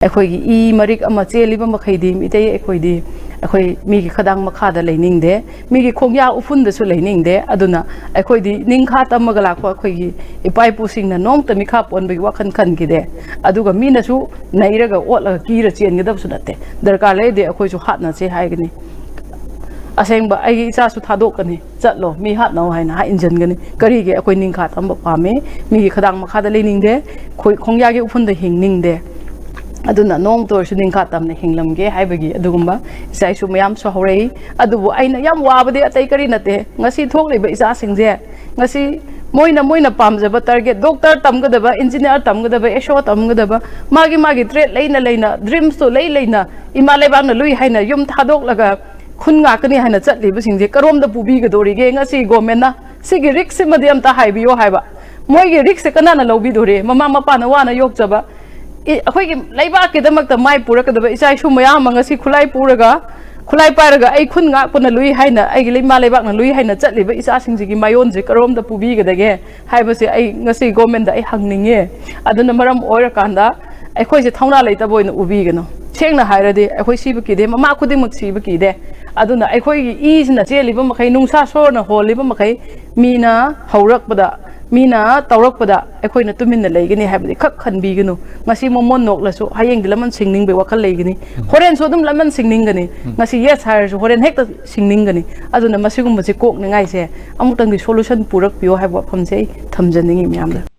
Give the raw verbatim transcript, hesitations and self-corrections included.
ꯑꯩꯈꯣꯏꯒꯤ ꯏ ꯃꯔꯤꯛ ꯑꯃ ꯆꯦꯜꯂꯤꯕ ꯃꯈꯩꯗꯤ ꯃꯤꯇꯩ ꯑꯩꯈꯣꯏꯗꯤ ꯑꯩꯈꯣꯏ ꯃꯤꯒꯤ ꯈꯗꯥꯡ ꯃꯈꯥꯗ ꯂꯩꯅꯤꯡꯗꯦ, ꯃꯤꯒꯤ ꯈꯣꯡꯌꯥ ꯎꯐꯨꯟꯗꯁꯨ ꯂꯩꯅꯤꯡꯗꯦ꯫ ꯑꯗꯨꯅ ꯑꯩꯈꯣꯏꯗꯤ ꯅꯤꯡꯈꯥ ꯇꯝꯃꯒ ꯂꯥꯛꯄ ꯑꯩꯈꯣꯏꯒꯤ ꯏꯄꯥ ꯏꯄꯨꯁꯤꯡꯅ ꯅꯣꯡꯃꯇ ꯃꯤꯈꯥ ꯄꯣꯟꯕꯒꯤ ꯋꯥꯈꯜ ꯈꯟꯈꯤꯗꯦ꯫ ꯑꯗꯨꯒ ꯃꯤꯅꯁꯨ ꯅꯩꯔꯒ ꯑꯣꯠꯂꯒ ꯀꯤꯔ ꯆꯦꯟꯒꯗꯕꯁꯨ ꯅꯠꯇꯦ꯫ ꯗꯔꯀꯥꯔ ꯂꯩꯔꯗꯤ ꯑꯩꯈꯣꯏꯁꯨ ꯍꯥꯠꯅꯁꯦ ꯍꯥꯏꯒꯅꯤ꯫ ꯑꯁꯦꯡꯕ ꯑꯩꯒꯤ ꯏꯆꯥꯁꯨ ꯊꯥꯗꯣꯛꯀꯅꯤ, "ꯆꯠꯂꯣ, ꯃꯤ ꯍꯥꯠꯅꯧ" ꯍꯥꯏꯅ ꯍꯥꯏ ꯏꯟꯖꯟꯒꯅꯤ꯫ ꯀꯔꯤꯒꯤ? ꯑꯩꯈꯣꯏ ꯅꯤꯡꯈꯥ ꯇꯝꯕ ꯄꯥꯝꯃꯤ, ꯃꯤꯒꯤ ꯈꯗꯥꯡ ꯃꯈꯥꯗ ꯂꯩꯅꯤꯡꯗꯦ, ꯈꯣꯏ-, ꯈꯣꯡꯌꯥꯒꯤ ꯎꯐꯨꯟꯗ ꯍꯤꯡꯅꯤꯡꯗꯦ꯫ ꯑꯗꯨꯅ ꯅꯣꯡꯃꯇ ꯑꯣꯏꯔꯁꯨ ꯅꯤꯡꯈꯥ ꯇꯝꯅ ꯍꯤꯡꯂꯝꯒꯦ ꯍꯥꯏꯕꯒꯤ ꯑꯗꯨꯒꯨꯝꯕ ꯏꯆꯥ ꯏꯁꯨ ꯃꯌꯥꯝꯁꯨ ꯍꯧꯔꯛꯏ꯫ ꯑꯗꯨꯕꯨ ꯑꯩꯅ ꯌꯥꯝ ꯋꯥꯕꯗꯤ ꯑꯇꯩ ꯀꯔꯤ ꯅꯠꯇꯦ, ꯉꯁꯤ ꯊꯣꯛꯂꯤꯕ ꯏꯆꯥꯁꯤꯡꯁꯦ, ꯉꯁꯤ ꯃꯣꯏꯅ, ꯃꯣꯏꯅ ꯄꯥꯝꯖꯕ target, ꯗꯣꯛꯇꯔ ꯇꯝꯒꯗꯕ, ꯏꯟꯖꯤꯅꯤꯌꯥꯔ ꯇꯝꯒꯗꯕ, ꯑꯦꯁꯣ ꯇꯝꯒꯗꯕ, ꯃꯥꯒꯤ, ꯃꯥꯒꯤ ꯇ꯭ꯔꯦꯠ ꯂꯩꯅ ꯂꯩꯅ, ꯗ꯭ꯔꯤꯝꯁꯇꯣ ꯂꯩ ꯂꯩꯅ, ꯏꯃꯥ ꯂꯩꯕꯥꯛꯅ ꯂꯨꯏ ꯍꯥꯏꯅ ꯌꯨꯝ ꯊꯥꯗꯣꯛꯂꯒ ꯈꯨꯟ ꯉꯥꯛꯀꯅꯤ ꯍꯥꯏꯅ ꯆꯠꯂꯤꯕꯁꯤꯡꯁꯦ ꯀꯔꯣꯝꯗ ꯄꯨꯕꯤꯒꯗꯧꯔꯤꯒꯦ? ꯉꯁꯤ ꯒꯣꯔꯃꯦꯟꯅ ꯁꯤꯒꯤ ꯔꯤꯛꯁꯁꯤꯃꯗꯤ ꯑꯝꯇ ꯍꯥꯏꯕꯤꯌꯣ ꯍꯥꯏꯕ꯫ ꯃꯣꯏꯒꯤ ꯔꯤꯛꯁꯁꯦ ꯀꯅꯥꯅ ꯂꯧꯕꯤꯗꯧꯔꯤ? ꯃꯃꯥ ꯃꯄꯥꯅ ꯋꯥꯅ ꯌꯣꯛꯆꯕ, ꯏ-, ꯑꯩꯈꯣꯏꯒꯤ ꯂꯩꯕꯥꯛꯀꯤꯗꯃꯛꯇ ꯃꯥꯏ ꯄꯨꯔꯛꯀꯗꯕ ꯏꯆꯥ ꯏꯁꯨ ꯃꯌꯥꯝ ꯑꯃ ꯉꯁꯤ ꯈꯨꯠꯂꯥꯏ ꯄꯨꯔꯒ, ꯈꯨꯠꯂꯥꯏ ꯄꯥꯏꯔꯒ "ꯑꯩ ꯈꯨꯟ ꯉꯥꯛꯄꯅ ꯂꯨꯏ" ꯍꯥꯏꯅ, "ꯑꯩꯒꯤ ꯏꯃꯥ ꯂꯩꯕꯥꯛꯅ ꯂꯨꯏ" ꯍꯥꯏꯅ ꯆꯠꯂꯤꯕ ꯏꯆꯥꯁꯤꯡꯁꯤꯒꯤ ꯃꯥꯏꯑꯣꯟꯁꯦ ꯀꯔꯣꯝꯗ ꯄꯨꯕꯤꯒꯗꯒꯦ ꯍꯥꯏꯕꯁꯦ ꯑꯩ ꯉꯁꯤ ꯒꯣꯔꯃꯦꯟꯗ ꯑꯩ ꯍꯪꯅꯤꯡꯉꯦ꯫ ꯑꯗꯨꯅ ꯃꯔꯝ ꯑꯣꯏꯔꯀꯥꯟꯗ ꯑꯩꯈꯣꯏꯁꯦ ꯊꯧꯅꯥ ꯂꯩꯇꯕ ꯑꯣꯏꯅ ꯎꯕꯤꯒꯅꯨ꯫ ꯁꯦꯡꯅ ꯍꯥꯏꯔꯗꯤ ꯑꯩꯈꯣꯏ ꯁꯤꯕ ꯀꯤꯗꯦ, ꯃꯃꯥ ꯈꯨꯗꯤꯡꯃꯛ ꯁꯤꯕ ꯀꯤꯗꯦ꯫ ꯑꯗꯨꯅ ꯑꯩꯈꯣꯏꯒꯤ ꯏꯁꯤꯅ ꯆꯦꯜꯂꯤꯕ ꯃꯈꯩ, ꯅꯨꯡꯁꯥ ꯁꯣꯔꯅ ꯍꯣꯜꯂꯤꯕ ꯃꯈꯩ, ꯃꯤꯅ ꯍꯧꯔꯛꯄꯗ, ꯃꯤꯅ ꯇꯧꯔꯛꯄꯗ ꯑꯩꯈꯣꯏꯅ ꯇꯨꯃꯤꯟꯅ ꯂꯩꯒꯅꯤ ꯍꯥꯏꯕꯗꯤ ꯈꯛ ꯈꯟꯕꯤꯒꯅꯨ꯫ ꯉꯁꯤ ꯃꯃꯣꯟ ꯅꯣꯛꯂꯁꯨ ꯍꯌꯦꯡꯗꯤ ꯂꯃꯟ ꯁꯤꯡꯅꯤꯡꯕꯒꯤ ꯋꯥꯈꯜ ꯂꯩꯒꯅꯤ꯫ ꯍꯣꯔꯦꯟꯁꯨ ꯑꯗꯨꯝ ꯂꯃꯟ ꯁꯤꯡꯅꯤꯡꯒꯅꯤ꯫ ꯉꯁꯤ yes ꯍꯥꯏꯔꯁꯨ ꯍꯣꯔꯦꯟ ꯍꯦꯛꯇ ꯁꯤꯡꯅꯤꯡꯒꯅꯤ꯫ ꯑꯗꯨꯅ ꯃꯁꯤꯒꯨꯝꯕꯁꯦ ꯀꯣꯛꯅꯤꯡꯉꯥꯏꯁꯦ ꯑꯃꯨꯛꯇꯪꯗꯤ solution ꯄꯨꯔꯛꯄꯤꯌꯣ ꯍꯥꯏꯕ ꯋꯥꯐꯝꯁꯦ ꯑꯩ ꯊꯝꯖꯅꯤꯡꯉꯤ ꯃꯌꯥꯝꯗ꯫